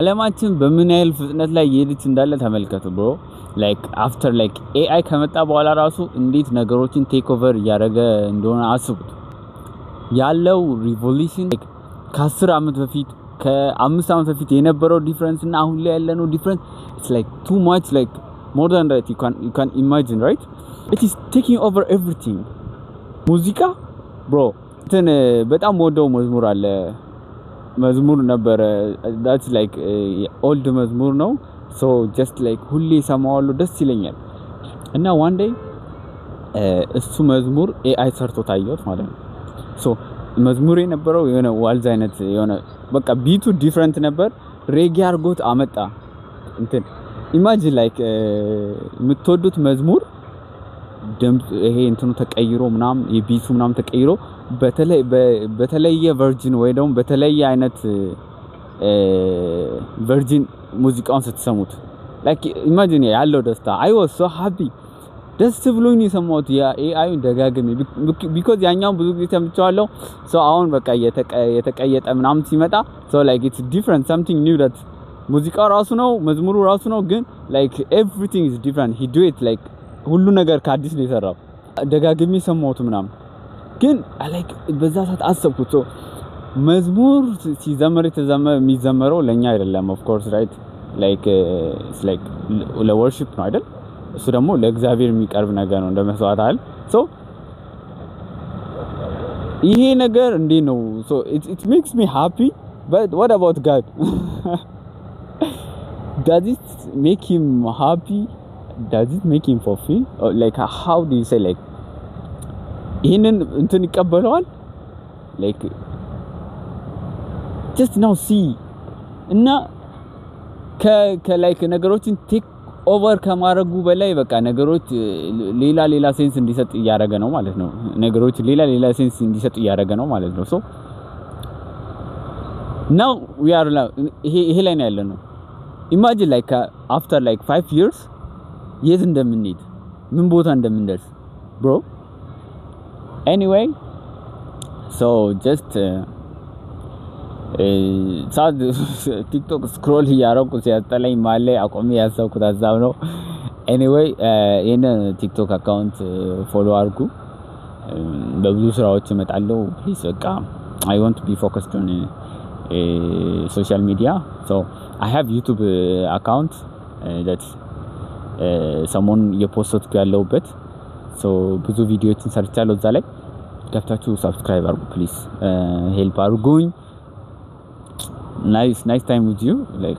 ዓለማችን በምን ያህል ፍጥነት ላይ እየሄደች እንዳለ ተመልከቱ bro። Like after like AI ከመጣ በኋላ ራሱ እንዴት ነገሮችን take over እያደረገ እንደሆነ አስቡት። ያለው revolution ከ10 ዓመት በፊት፣ ከ5 ዓመት በፊት የነበረው difference እና አሁን ላይ ያለነው difference, it's like too much, like more than that you can imagine, right? It is taking over everything። ሙዚቃ bro፣ እንትን በጣም ወደው መዝሙር አለ፣ መዝሙር ነበረ። That's like old መዝሙር ነው። So just like ሁሌ ሰማዋለሁ፣ ደስ ይለኛል። እና one day እሱ መዝሙር AI ሰርቶ ታየሁት ማለት ነው። So መዝሙር የነበረው የሆነ waltz አይነት የሆነ በቃ beat ኡ different ነበር። ሬጌ አድርጎት አመጣ። እንትን imagine like የምትወዱት መዝሙር ድምፅ ይሄ እንትኑ ተቀይሮ ምናምን የ beat ኡ ምናምን ተቀይሮ በተለየ version ወይ ደግሞ በተለየ አይነት version ሙዚቃውን ስትሰሙት like imagine ያለው ደስታ። I was so happy፣ ደስ ብሎኝ ነው የሰማሁት የ AI ዩን ደጋግሜ፣ because ያኛውን ብዙ ጊዜ ሰምቼዋለሁ። So አሁን በቃ የተቀየጠ ምናምን ሲመጣ so like it's different, something new that ሙዚቃው ራሱ ነው፣ መዝሙሩ ራሱ ነው፣ ግን like everything is different. He do it like ሁሉ ነገር ከአዲስ ነው የሰራው። ደጋግሜ ሰማሁት ምናምን፣ ግን like በዛ ሰዓት አሰብኩት፣ so መዝሙር ሲዘመር የሚዘመረው ለኛ አይደለም of course, right? Like it's like ለ worship ነው አይደል? እሱ ደግሞ ለእግዚአብሔር የሚቀርብ ነገር ነው እንደ መስዋዕት አይደል? So ይሄ ነገር እንዴት ነው? So it makes me happy, but what about God? Does it make him happy? Does it make him fulfill? Or like how do you say, like ይህንን እንትን ይቀበለዋል? Like just now see እና ከ like ነገሮችን take over ከማድረጉ በላይ በቃ ነገሮች ሌላ ሌላ sense እንዲሰጥ እያደረገ ነው ማለት ነው። ነገሮች ሌላ ሌላ sense እንዲሰጥ እያደረገ ነው ማለት ነው። So now we are ይሄ ላይ ነው ያለነው። Imagine like after like 5 years የት እንደምንሄድ፣ ምን ቦታ እንደምንደርስ bro። Anyway, so just ሰዓት ቲክቶክ scroll እያረኩ ሲያስጠላኝ መሀል ላይ አቆሜ ያሰብኩት ሀሳብ ነው። Anyway, ይህንን ቲክቶክ account follow አድርጉ። በብዙ ስራዎች እመጣለሁ። Please በቃ I want be focused on social media, so I have YouTube account that ሰሞኑን እየ post ኩ ያለሁበት። So ብዙ ቪዲዮዎችን ሰርቻለሁ፣ እዛ ላይ ገብታችሁ subscribe አድርጉ please፣ help አድርጉኝ። Nice, nice time with you, like.